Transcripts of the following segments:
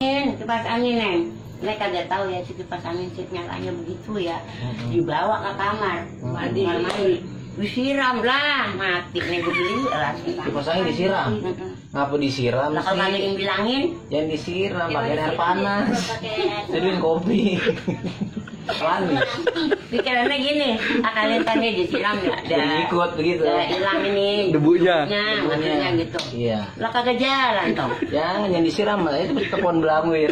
Kipas angin, Neng. Saya kagak tahu ya si kipas angin nyalanya begitu ya. Dibawa ke kamar, mandi. Disiram lah, mati nih gue beli lah. Kipas angin disiram? Ngapa disiram lah, sih? kalau ada yang bilangin jangan disiram, pakai air panas. Seduhin kopi. Panas. Pikirannya gini, kalian tadi disiram ya, ikut begitu. Hilang ini debunya. Maksudnya gitu. Iya. Lah kagak jalan toh. Jangan disiram lah, itu telepon belangwir.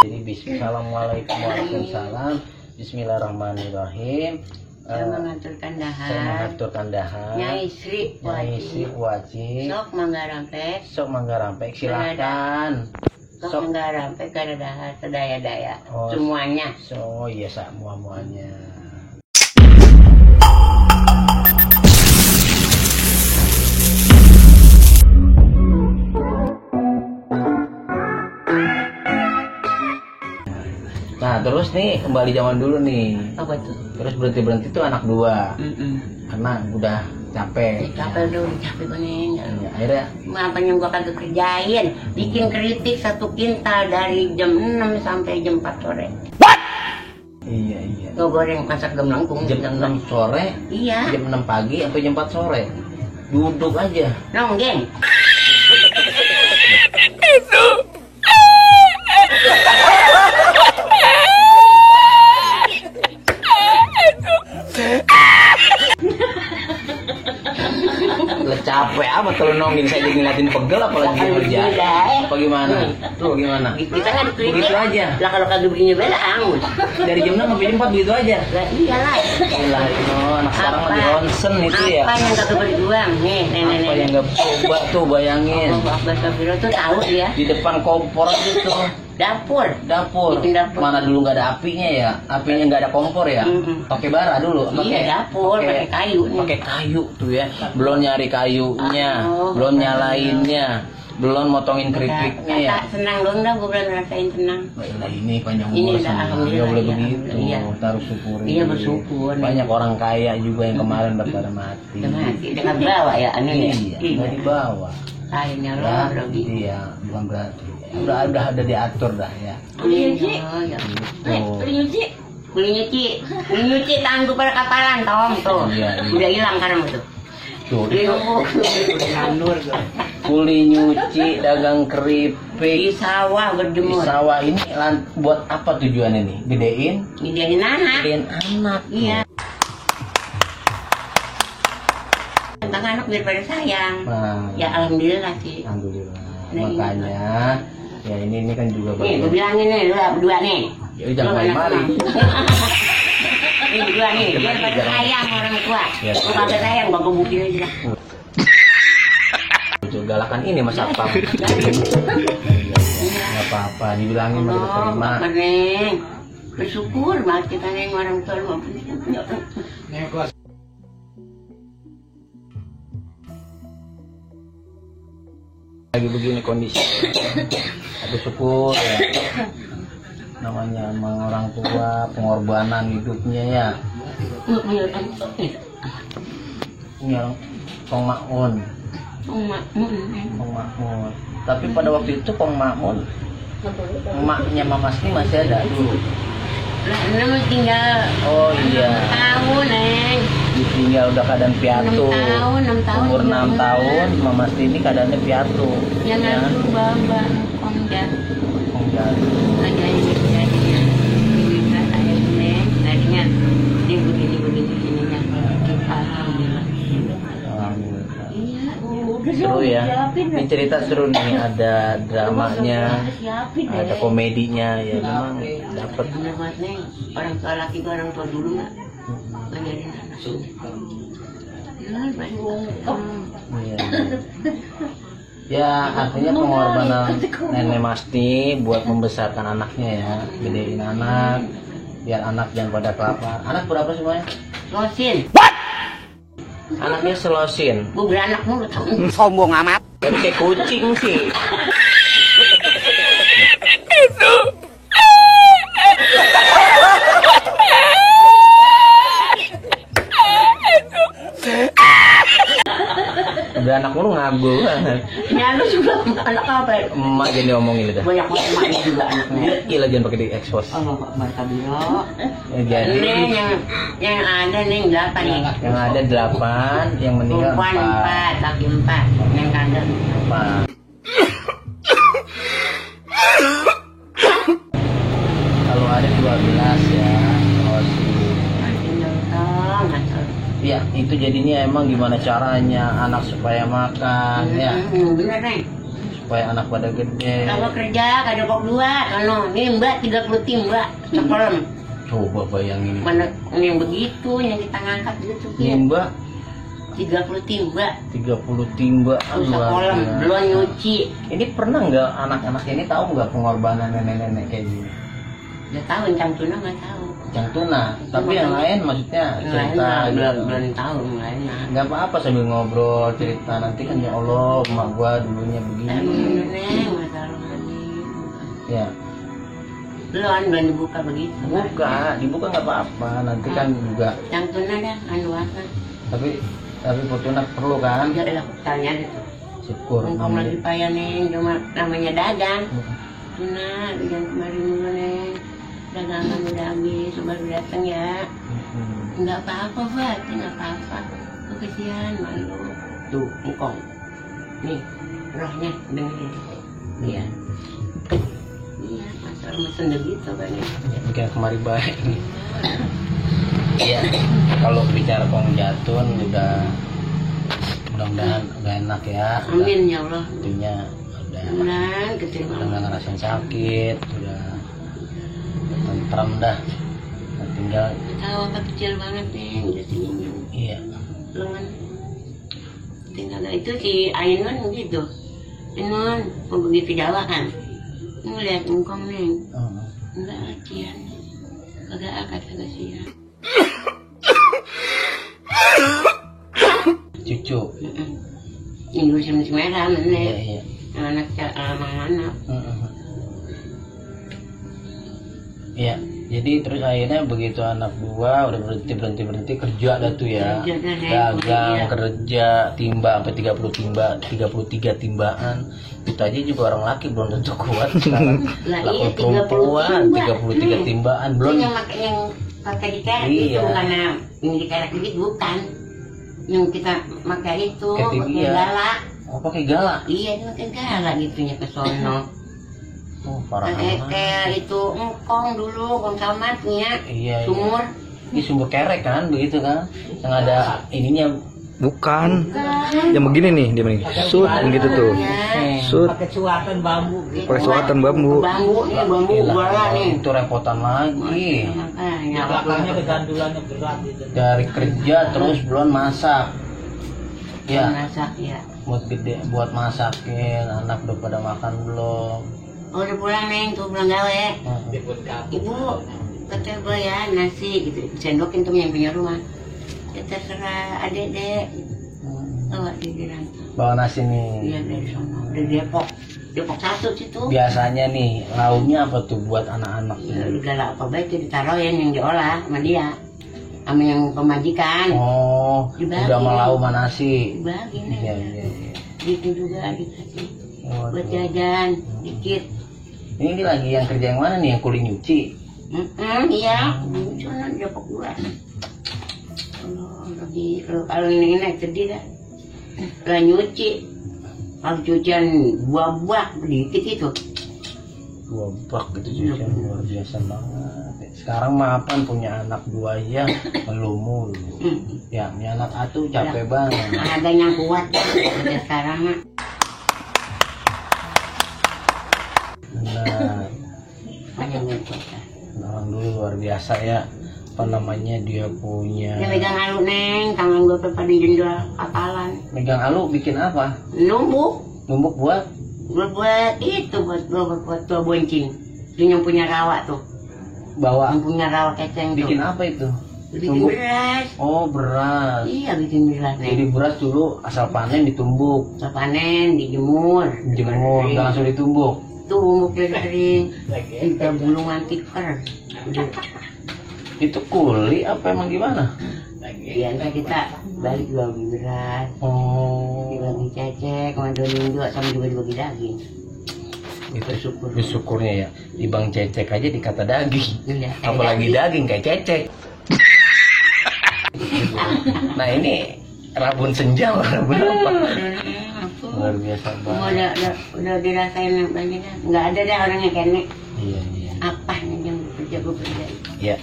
Jadi Assalamualaikum warahmatullahi. Bismillahirrahmanirrahim. Saya mengaturkan dahar. Saya mengaturkan dahar. Nyai Sri Wajib. Sok Manggarampek. Sok Manggarampek, silakan. Sok Manggarampek kada dahar sedaya-daya. Oh, semuanya. So iya semuanya. Nah terus nih kembali zaman dulu nih. Apa tuh? Terus berhenti tuh anak dua. Karena udah capek. Capek banget. Ya, akhirnya Makanya gua kagak kerjain. Bikin kritik 1 kintal dari jam 6 sampai jam 4 sore. Iya. Gua goreng masak gemlengkung Jam 6 sore. Iya. Jam 6 pagi atau jam 4 sore. Duduk aja. Nonggeng. Capek apa kalau nonggeng saya jadi ngeliatin pegel apalagi kerja. Apa gimana? Tuh gimana? Kita kan dikritik. Begitu aja. Lah kalau kagak begini bela angus. Dari jam 6 sampai jam 4 begitu aja. Lah iyalah. Gila itu anak sekarang lagi ronsen itu ya. Apa yang kagak berjuang nih nenek. Apa yang enggak coba tuh bayangin. Allah Akbar tuh tahu dia. Di depan kompor gitu. Dapur. Bikin dapur. Mana dulu nggak ada apinya ya? Apinya nggak ada kompor ya? Pakai bara dulu. Iya dapur, pakai kayu. Pakai kayu tuh ya. Belum nyari kayunya, belum nyalainnya, belum motongin keripiknya ya. Senang dong dah, gue belum ngerasain senang. Nah, ini panjang Ini umur udah semua. alhamdulillah, Nggak boleh ya. begitu. Iya. Taruh syukurin. Iya, bersyukur. Banyak orang kaya juga yang kemarin pada mati. Udah mati, dengan bawa ya aneh. Iya, nggak dibawa. Kayaknya Ya, loh, iya, bukan berarti. Udah ada diatur dah ya. Beli nyuci, beli nyuci tangguh pada kapalan Tom tuh. Iya. Udah hilang kan tuh. Tuh, kuli nyuci, dagang keripik Di sawah di berjemur. sawah ini buat apa tujuannya nih? Gedein Gedein anak. Tuh. Iya. Tentang anak biar pada sayang. Nah, Ya alhamdulillah sih. alhamdulillah. Nah, Makanya ya ini kan juga Nih, gue bagus. bilangin nih, lu berdua nih. Ya jangan mari-mari. Ini berdua nih, biar pada sayang orang tua. Ya. Lu kagak sayang, gua gebukin aja. Galakan ini Mas Sapam. Nggak apa-apa, dibilangin mah kita terima. Apa Neng? Bersyukur banget kita Neng orang tua lu punya. Lagi begini kondisi. Aku syukur ya. Namanya emang orang tua, pengorbanan hidupnya ya. Ini orang Pong Makmun. Tapi pada waktu itu Pong Makmun, emaknya Mama Sri masih ada dulu. Lah, lu tinggal Oh iya. tahun Neng. Ditinggal udah keadaan piatu. 6 tahun. Umur 6 tahun, Mama Sri ini keadaannya piatu. Yang ngaku baba Kongja. Enggak. Ada ini jadinya. Bisa saya Neng. Tadinya dia begini ininya. Alhamdulillah. Alhamdulillah. Iya. Seru ya. Ini cerita seru nih, ada dramanya, ada komedinya ya, memang dapat. Bener banget Neng. Orang tua laki ke orang tua dulu nggak ngajarin anak. Ya, baik. Iya. Ya artinya pengorbanan Nenek Masti buat membesarkan anaknya ya, gedein anak, biar anak jangan pada kelaparan. Anak berapa semuanya? Losin. Anaknya selosin. Gue beranak mulu tau. Sombong amat. Kayak kucing sih. Udah anak anak lu ngagu banget. Nyala juga anak apa? Emak jadi omongin itu. Banyak emaknya juga anaknya. Gila jangan pakai di expose. Oh, mereka bilang. Jadi Ini yang ada nih 8 nih. yang ada 8, yang meninggal Perempuan 4, 4. laki 4, yang kagak 4. Kalau ada 12 ya. Oh, ya itu jadinya emang gimana caranya anak supaya makan ya, bener nih. supaya anak pada gede. Kalau kerja kada kok 2, anu, ini Mbak 30 timba sekolah. Coba bayangin. Mana yang begitu yang kita ngangkat gitu Ini Mbak 30 timba 30 timba sekolah belum nyuci. Ini pernah nggak anak-anak ini tahu nggak pengorbanan nenek-nenek kayak gini? Nggak tahu yang tuna nggak tahu. Yang tuna, tapi yang lain maksudnya cerita belum tahu yang lainnya. nggak apa-apa sambil ngobrol cerita nanti kan ya Allah emak gua dulunya begini Nenek masalah lagi. ya. Belum dibuka begitu. Dibuka nggak apa-apa nanti kan juga, Yang tuna dah anu apa? tapi Fortuna perlu kan, Enggak ada tanya itu. syukur Engkau lagi namanya. payah nih, cuma namanya dagang. Tuna, yang kemarin dulu nih, dagangan udah habis, baru datang ya. Enggak apa-apa, Pak, enggak apa-apa. Tuh kesian, malu. Tuh, engkau. Nih, rohnya dengerin. Iya. Iya, masalah mesen begitu banyak. Mungkin kemari baik. Iya, kalau bicara Kong Jatun udah mudah-mudahan udah enak ya. Amin ya Allah. Intinya udah Mudah-mudahan keterima. nggak ngerasain sakit, udah tentram dah. Nah, tinggal Tahu apa kecil banget nih, udah senyum. iya. Lengan. Tinggal itu si Ainun gitu. Ainun mau begitu Jawa kan? Ngeliat engkong nih. Enggak acian. Kagak kagak sian. Cucu. Industri merah Iya, mana? iya. Anak mang mana? Iya, jadi terus akhirnya begitu anak 2 udah berhenti kerja dah tuh ya. Kerja dah, Dagang, iya. kerja, timba sampai 30 timba, 33 timbaan. Itu aja juga orang laki belum tentu kuat sekarang. Lah Laku iya, 30 perempuan timba. 33 timbaan belum. Itu yang pakai dikerek Iya. itu karena yang dikerek itu bukan. Yang kita pakai itu Ketik, pakai iya. galak. Oh, pakai galak. Iya, itu pakai galak gitunya ke sono. Oh, parah Pakai amat. kayak itu engkong dulu, engkong kamatnya. Iya, iya. Sumur. Ini sumber kerek kan begitu kan. Yang ada ininya. Bukan. Yang begini nih, dia begini. Sut, begitu tuh. Ya. Sut, pakai suatan bambu gitu. pakai suatan bambu. Bambu nih, bambu Gila, bola nih. itu repotan lagi. Makanya. Belakangnya kegandulannya berat gitu. Dari kerja terus belum masak. Ya, Masak ya. buat masakin anak udah pada makan belum. Oh, udah pulang neng, tuh pulang gawe. Jemput kamu. Ibu, kata gue ya nasi gitu, sendokin tuh yang punya rumah. Ya terserah adek dek. Oh, dia bilang. Bawa nasi nih. Iya dari sana, dari Depok. Depok 1 situ. Biasanya nih lauknya apa tuh buat anak-anak Ya, tuh? galak apa baik itu ditaruhin yang diolah sama dia. Sama yang pemajikan. Oh, Dibagi. udah mau lauk sama nasi. Dibagi nih. Iya, iya, iya. Gitu juga dikasih. Waduh. Buat jajan, dikit. Ini lagi yang kerja yang mana nih? Yang kuli nyuci? Iya. Cuma Depok 2. Kalau ini naik sedih dah. Lah nyuci. Kalau cucian buah-buah dikit itu. 2 bak gitu cucian luar biasa banget. Sekarang maafan punya anak 2 aja melumul. Ya, punya anak atuh capek banget. Ada yang kuat udah sekarang mah. Nah, Banyak yang kuat. orang dulu luar biasa ya. Apa namanya dia punya. Dia megang alu neng, tangan gue pada jendela kapalan. Megang alu bikin apa? Numbuk, Numbuk buat buat itu buat tua boncing. Dia yang punya rawa tuh, bawa. yang punya rawa keceng tuh. Bikin apa itu? Bikin Numbuk. beras. Oh, beras. Iya bikin beras Jadi neng. beras dulu asal panen ditumbuk, Setelah panen dijemur. jemur, nggak langsung ditumbuk. Tuh bumbu kering, kita bulungan tikar. Itu kuli apa emang gimana? Ya ntar kita balik jual beras. Oh, Jual Bang Cecek, sama Donin juga sama juga dibagi daging. Itu bersyukurnya ya. Di Bang Cecek aja dikata daging. Iya, Apalagi daging kayak cecek. Nah ini rabun senja, rabun apa? Luar biasa banget. Udah dirasain banyak dah. Nggak ada dah orang yang kene. Iya. Apa yang bekerja. Iya.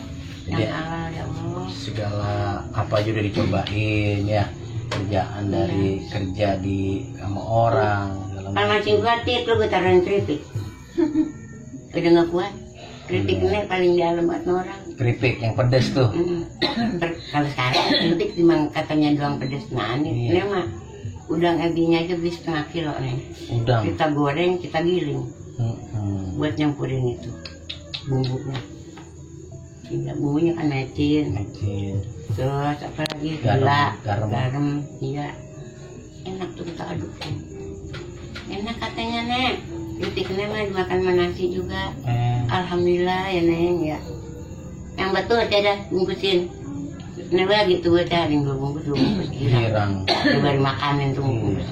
Yang Jadi halal ya Allah. segala apa aja udah dicobain ya. Kerjaan dari kerja sama orang. Kalau macam gua lu gue taruhin keripik. Udah nggak kuat. Keripik ini paling dalam buat orang. Keripik yang pedes tuh. Kalau sekarang keripik cuma katanya doang pedes. Nah ini mah udang ebinya aja beli 1/2 kilo nih. Udang. Kita goreng, kita giling. Buat nyampurin itu bumbunya. Tidak, bumbunya kan mecin. Terus apa lagi? Gula, garam. Iya. Enak tuh kita aduk. Enak katanya Nek. Keripiknya mah dimakan sama nasi juga. Alhamdulillah ya Neng ya. Yang betul ada bungkusin. Nah gitu gue cari bungkus Girang. Baru makanin tuh bungkus.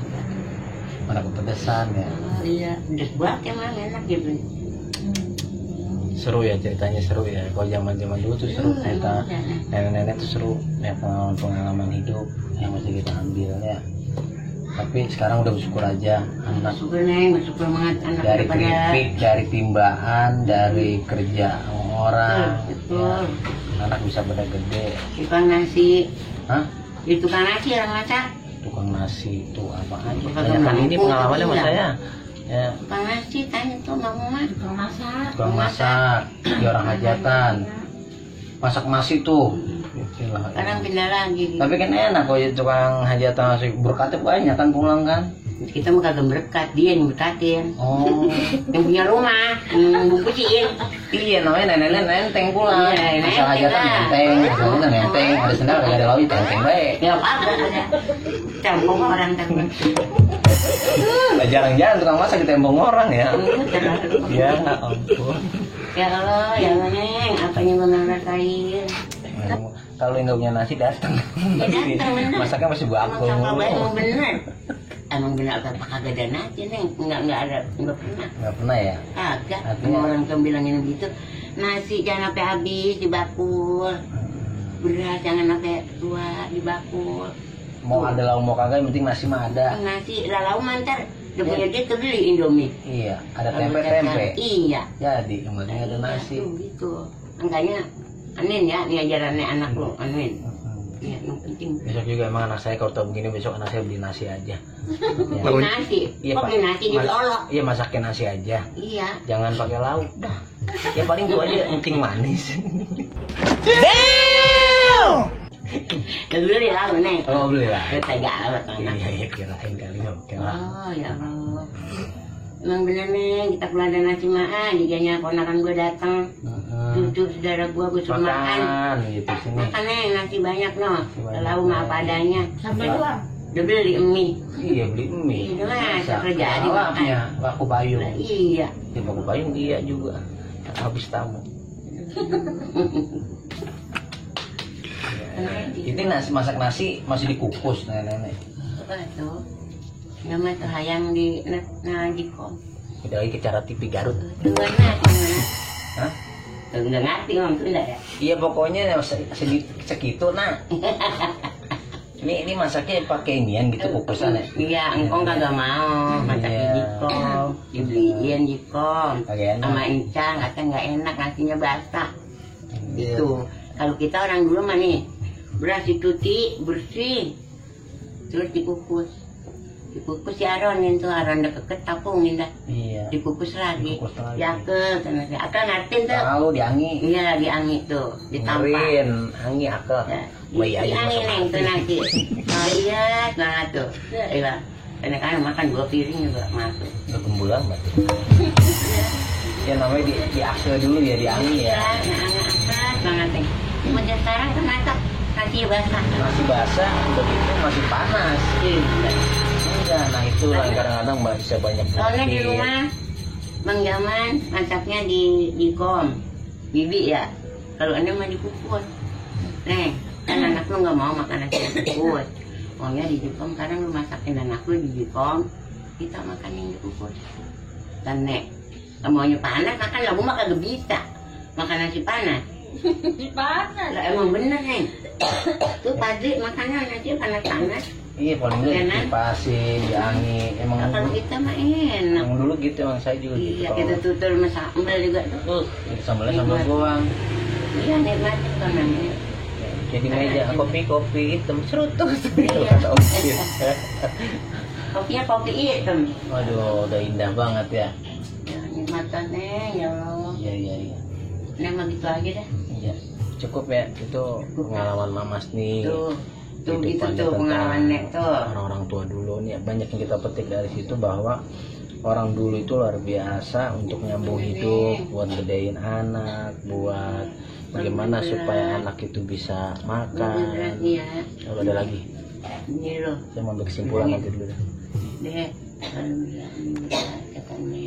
Mana kepedesan ya. Oh iya, pedes banget emang enak gitu. Seru ya ceritanya, seru ya. Kalau zaman dulu tuh seru, cerita nenek-nenek tuh seru ya, pengalaman hidup yang masih kita ambil ya. Tapi sekarang udah bersyukur aja, anak Bersyukur Neng, bersyukur banget anak dari daripada keripik, dari timbaan, dari kerja sama orang betul. ya. Anak bisa beda gede. Tukang nasi, Hah? di tukang nasi orang masak. Tukang nasi itu apa aja. Tukang Banyak kali ini bangku, pengalamannya sama iya. saya ya. Tukang nasi tanya tuh mama tukang masak. Tukang masak di orang hajatan, masak nasi tuh. Sekarang pindah lagi. Tapi kan enak kalau jadi tukang hajatan nasi, berkatnya banyak kan pulang kan. Kita mah kagak berkat, dia yang berkatin. Oh Yang punya rumah, bungkusin. iya, namanya nenek nenteng pulang. Iya, Masak hajatan nenteng, masak nenteng, ada sendal kagak ada lauk nenteng baik. Ya apa ada. Campur orang kan. Nah, jarang-jarang tukang masak ditembong orang ya. Terlalu. Ya ampun. Ya Allah, ya Allah Neng, apanya gue nggak rasain. Kalau nggak punya nasi datang. Ya datang bener. Masaknya masih bakul. Emang bener. Emang bener apa kagak ada nasi Neng? Nggak ada, nggak pernah. Nggak pernah ya. Kagak. Artinya- Sama orang tuh bilangin gitu. Nasi jangan sampai habis di bakul. Beras jangan sampai tua di bakul. Mau ada lauk mau kagak, yang penting nasi mah ada. Nasi lalau mantar. Udah punya dia tuh beli Indomie. Iya, ada Kalau tempe-tempe. Iya. Jadi yang penting ada nasi. Tuh, gitu. Makanya Anin ya, ini ajarannya anak lo, Anin. Ya, yang penting. Besok juga emang anak saya kalau tahu begini, besok anak saya beli nasi aja. Ya. Beli nasi. Iya, Kok Pak. beli nasi di olok? Iya, masakin nasi aja. Iya. Jangan pakai lauk dah. Ya paling itu aja, penting manis. Beli lah, Neng. Oh, beli lah. Kita gak awet anak. Iya, kirain kali oke lah. Oh ya Allah. Emang bener Neng, kita keluar dari nasi makan, jadinya ponakan gue datang. Cucu saudara gue suruh makan. Makan gitu sini. Makan Neng, nasi banyak no. banyak. Lalu mah apa adanya. Sampai doang. Udah beli mie. Iya, beli mie. Itu mah Bisa. kerja di Alamnya, baku payung. Lah, iya. Ya, baku payung iya juga. Habis tamu. Ini nasi, masak nasi masih dikukus nenek-nenek. Apa tuh? Nama tuh hayang di jikom. Udah lagi ke cara TV Garut. Dua nasi. Hah? Udah ngerti ngomong Sunda ya? Iya pokoknya segitu nah. Ini masaknya pakai inian gitu kukusan ya. Iya, engkong kagak mau masak di jikom, dibeliin jikom. Kagak enak. Sama Incang, kata nggak enak nasinya basah. Gitu. Kalau kita orang dulu mah nih, beras dicuci bersih, terus dikukus. Dikukus ya Aron itu Aron deket tapungin dah. Iya. Dikukus lagi. Dikukus lagi. Yakel, akan ngertiin tuh. Tahu diangi. Iya diangi tuh, ditampak. Dengerin, angi akal. Ya. Bayi aja Diangi masuk neng tuh nasi. Oh iya, banget tuh. Iya. Kadang-kadang makan 2 piring juga masuk. Udah kembulan berarti. Ya namanya di akal dulu ya, diangi ya. Anak-anak banget nih. Cuma sekarang kan masak nasi basah. Nasi basah udah gitu masih panas. Iya, nah itu lah kadang-kadang mbak bisa banyak Soalnya di penyakit. rumah Bang Jaman masaknya di kom, bibi ya. Kalau anda mah dikukus. Neng, kan anak lu nggak mau makan nasi yang dikukus. Pokoknya di Jepang kadang lu masakin anak lu di Jepang, kita makan yang diukur. Dan nek, maunya panas makan lagu mah kagak bisa. Makan nasi panas. Panas. Lah emang bener nih. Tuh pagi makannya nasi panas-panas. Iya paling nggak dikipasin, diangin. Nah, kalau kita mah enak. Emang dulu gitu, emang saya juga gitu. Iya, kita tutur sama sambal juga tuh. Sambalnya sambal goang. Iya, nikmat itu namanya. Jadi meja kopi hitam serutuh. Iya. Kata Om Sil. Kopinya kopi hitam. Waduh, udah indah banget ya. Ya, nikmatannya ya Allah. Iya. Nah, emang gitu aja dah. Iya. Cukup ya, itu pengalaman Mamas nih. Tuh gitu Kehidupannya tuh tentang pengalamannya tuh. orang-orang tua dulu nih, banyak yang kita petik dari situ bahwa orang dulu itu luar biasa untuk nyambung hidup, buat gedein anak, buat bagaimana supaya anak itu bisa makan. Iya. Kalau ada lagi, Ini loh. saya mau ambil kesimpulan nanti dulu dah. Dek, alhamdulillah katanya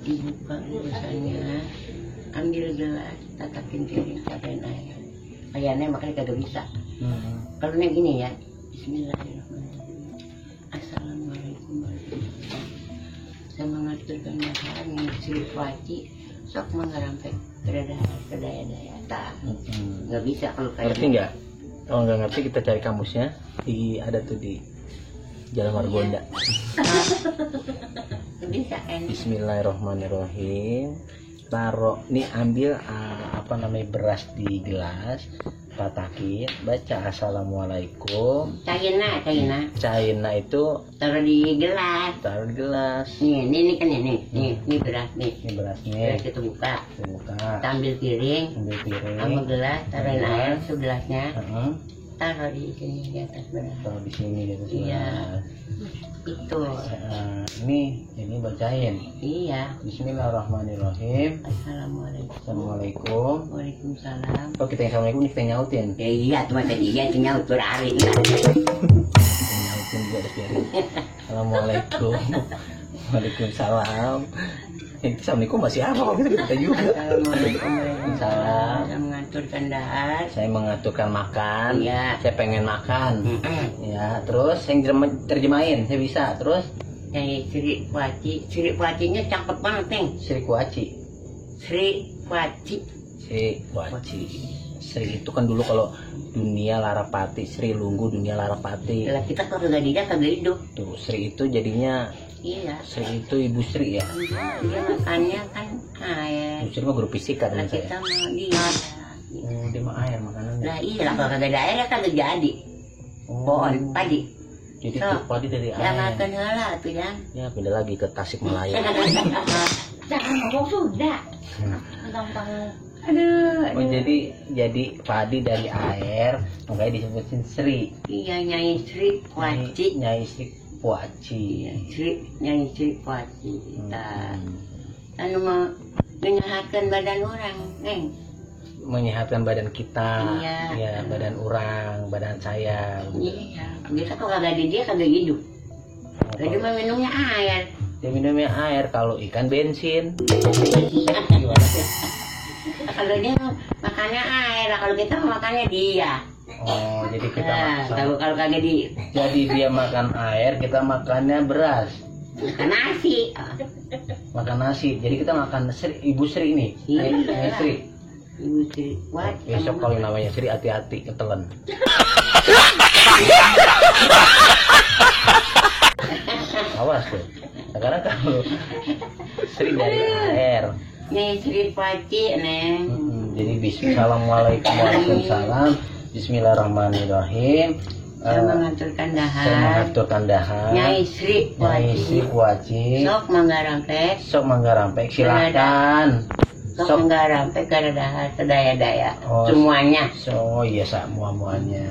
dibuka urusannya, ambil gelas, tatakin piring, tapain air. Kayaknya makanya kagak bisa. Kalau yang gini ya, Bismillahirrahmanirrahim. Assalamualaikum warahmatullahi wabarakatuh. Saya mengaturkan masalah yang Sri Waci, sok menggerampe kedaya-daya tak. Nggak bisa kalau kayak Ngerti nggak? Kalau nggak ngerti kita cari kamusnya, ada tuh di Jalan Margonda. nggak bisa kan? Bismillahirrahmanirrahim. Taruh nih, ambil beras di gelas, tatakin, baca assalamualaikum. China Cairna itu taruh di gelas. taruh di gelas. Ini kan ini beras nih. Ini berasnya, Beras itu buka. buka, Kita ambil piring, ambil piring, sama gelas, taruhin air segelasnya, Heeh. taruh di sini di atas beras. taruh di sini gitu. Iya. Itu. Ini bacain. Iya. Bismillahirrahmanirrahim. Assalamualaikum. Assalamualaikum. Waalaikumsalam. Oh, kita yang assalamualaikum ini kita nyautin. Ya iya, cuma tadi dia nyaut berari. Kita nyautin juga ada piring. Assalamualaikum. Waalaikumsalam. Assalamualaikum masih apa kok kita juga. Assalamualaikum warahmatullahi Salam. Saya mengaturkan dahar. Saya mengaturkan makan. Iya. Saya pengen makan. Mm-mm. Ya, terus yang terjemahin saya bisa. Terus Yang Sri Wacinya cakep banget neng. Sri Kuaci. Sri Waci. Sri Kuaci. Sri itu kan dulu kalau dunia Larapati, Sri Lunggu dunia Larapati. Kalau kita kok kagak hidup. Tuh, Sri itu jadinya Iya. Sri itu Ibu Sri ya. Dia makannya kan air. Ibu Sri mah guru fisika Lah teman saya. kita mau dia. Oh, dia mah air makanannya. Lah iya lah kalau kagak ada air kagak jadi. Pohon padi. Jadi So, tuh padi dari Ya air. makan heula tuh ya. Ya, pindah lagi ke Tasikmalaya. Jangan ngomong sudah. Hmm. Gampang. Aduh. Oh, jadi padi dari air, makanya disebutin Sri. Iya Nyai Sri Waci. Nyai Sri Kuaci. Nyai Sri Waci. Kita anu mau menyehatkan badan orang, neng. Menyehatkan badan kita, Iya. ya badan orang, badan saya. Iya. Kita kok kagak ada dia kagak hidup. Jadi mah minumnya air. Dia minumnya air, kalau ikan bensin. Kalau dia makannya air, kalau kita mah makannya dia. Oh, jadi kita Nah, makan. kalau kagak di Jadi dia makan air, kita makannya beras, makan nasi. makan nasi. Jadi kita makan Ibu Sri nih, Iya. Nyai Sri. Ibu Sri Waci. Besok kalau namanya Sri hati-hati ketelen. Awas tuh. Sekarang kalau Sri dari air. Nyai Sri Waci, neng. Jadi Bismillahirrahmanirrahim. Waalaikumsalam. Bismillahirrahmanirrahim. Saya mengaturkan Saya dahar. mengaturkan dahar. Nyai Sri Nyai Sri Waci. Kuaci. Sok manggarampe. Sok Manggarampek, silakan. Sok manggarampe kada dahar sedaya-daya. Oh, Semuanya. So, iya muanya.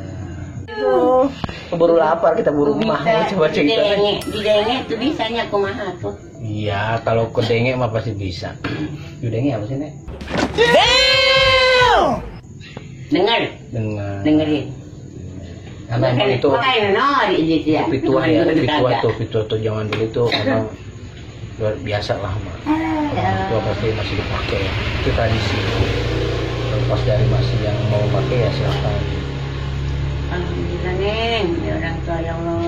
Keburu lapar kita buru mah. Coba cerita. Di denge tuh bisanya kumaha tuh. Iya, kalau kedenge mah pasti bisa. Denge apa sih, Nek? Dengerin. Karena emang itu kopi tua ya, kopi tua tuh jangan dulu tuh emang luar biasa lah mah. Orang tua pasti masih dipakai ya. Itu tradisi. Lepas dari masih yang mau pakai ya silakan. Alhamdulillah Neng, ya orang tua yang lo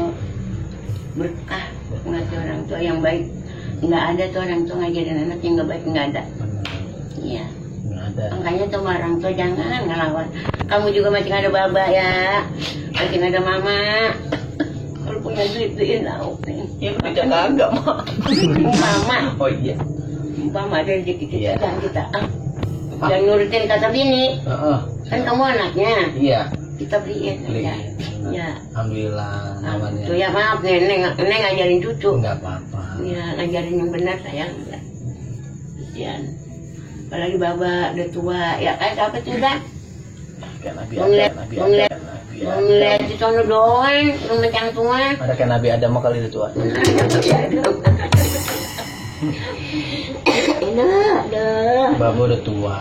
berkah, ngasih orang tua yang baik. Nggak ada tuh orang tua ngajarin anak yang nggak baik, nggak ada. Iya. Nggak ada. Makanya tuh orang tua jangan ngelawan. Kamu juga masih nggak ada baba ya, masih nggak ada mama. Kalau punya duit beliin lauk nih. Ya udah kagak mah. Mama, Oh iya. mama ada rezeki Iya. kita, jangan kita jangan nurutin kata bini. Heeh. Kan kamu anaknya, Iya. kita beliin aja. Ya. Alhamdulillah namanya. Tuh ya maaf nih, neng ngajarin cucu. Enggak apa-apa. Ya ngajarin yang benar sayang. Kasihan. Apalagi baba udah tua, ya kayak apa tuh kan? Kayak Nabi Ngeliat, Adam, Nabi ngeliat, Adam, Nabi ngeliat di sono doang, rumah yang tua. Ada kayak Nabi Adam mah kali itu tua. Enak, dah. Babu udah tua.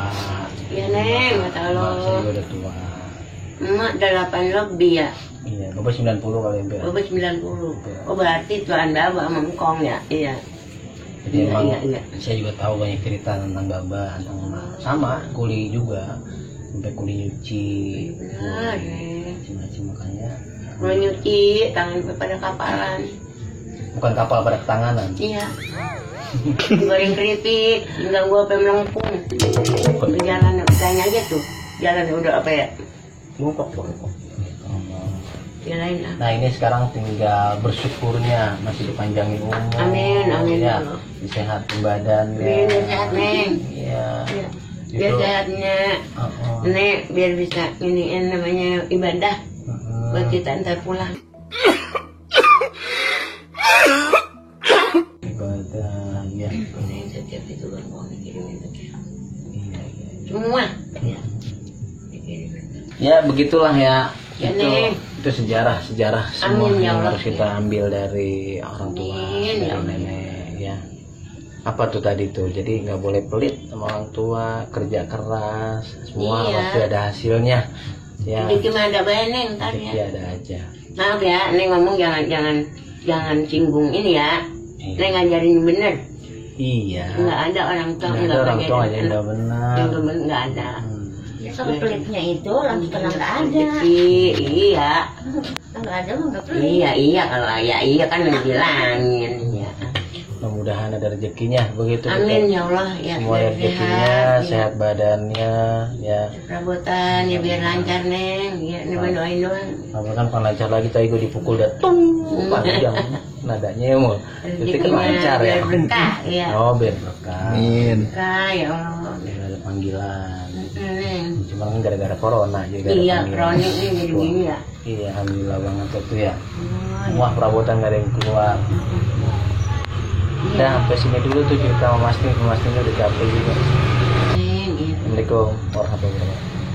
Ya neng, kata Mak saya lo. juga udah tua. Emak 8 lebih ya. Iya, Bapak 90 kali hampir. Baba 90. Oh berarti tuan baba sama engkong ya? Iya. Jadi Iya, emang iya, iya. saya juga tahu banyak cerita tentang Baba, tentang emak. Sama, kuli juga. Sampai kuli nyuci. Benar, Neng. Macam makanya. Kalau nyuci, tangan pada kapalan. Bukan kapal pada ketanganan. Iya. Goreng keripik, enggak gua sampai melengkung. Jalan, tanya aja tuh. Jalan udah apa ya? Bongkok. Jalan lah. Nah ini sekarang tinggal bersyukurnya masih dipanjangin umur. Amin, amin. Ya, disehatin badannya. Biar sehat, Neng. Iya. Iya. Biar Itu. sehatnya. Heeh. Nek, biar bisa iniin namanya ibadah. Heeh. Buat kita ntar pulang. Ibadah, ya. Neng, setiap itu kan mau dikirimin aja. Iya. Semua. Iya. Dikirimin. Ya begitulah ya. Ya, itu Neng. itu sejarah semua Amin, ya yang Allah. harus kita ambil dari orang tua, Amin, dari ya Allah. nenek ya. Apa tuh tadi tuh? Jadi nggak boleh pelit sama orang tua, kerja keras, semua Iya. pasti ada hasilnya. Ya, Rezeki mah ada banyak Neng, ntar rezeki ya. ada aja. Maaf ya, Neng ngomong jangan singgung ini ya. Iya. Neng ngajarin bener. Iya. Nggak ada orang tua Nggak ada orang tua aja ngajarin nggak benar. yang bener nggak ada. Kalau pelitnya itu langsung kena nggak ada. Rezeki, iya. Kalau nggak ada mah nggak pelit. Iya kalau ya iya kan dibilangin ya. Mudah-mudahan ada rezekinya begitu. Amin betul. ya Allah ya. Semua biar rezekinya, ya. sehat badannya, ya. Perabotan ya biar lancar Neng. Ya cuma doain doang. Kamu kan lancar lagi tadi gue dipukul dah tung panjang nadanya mau. Itu kan lancar ya. Biar berkah ya. Oh biar berkah. Amin. Berkah ya Allah. Biar ada panggilan. Neng. Cuma kan gara-gara corona juga. Iya kronik nih jadi gini ya. Iya alhamdulillah banget itu ya. Semua perabotan gak ada yang keluar. Udah sampai sini dulu tuh cerita sama Mas Ting. Mas Ting udah capek juga. Neng, iya. Assalamualaikum warahmatullahi wabarakatuh.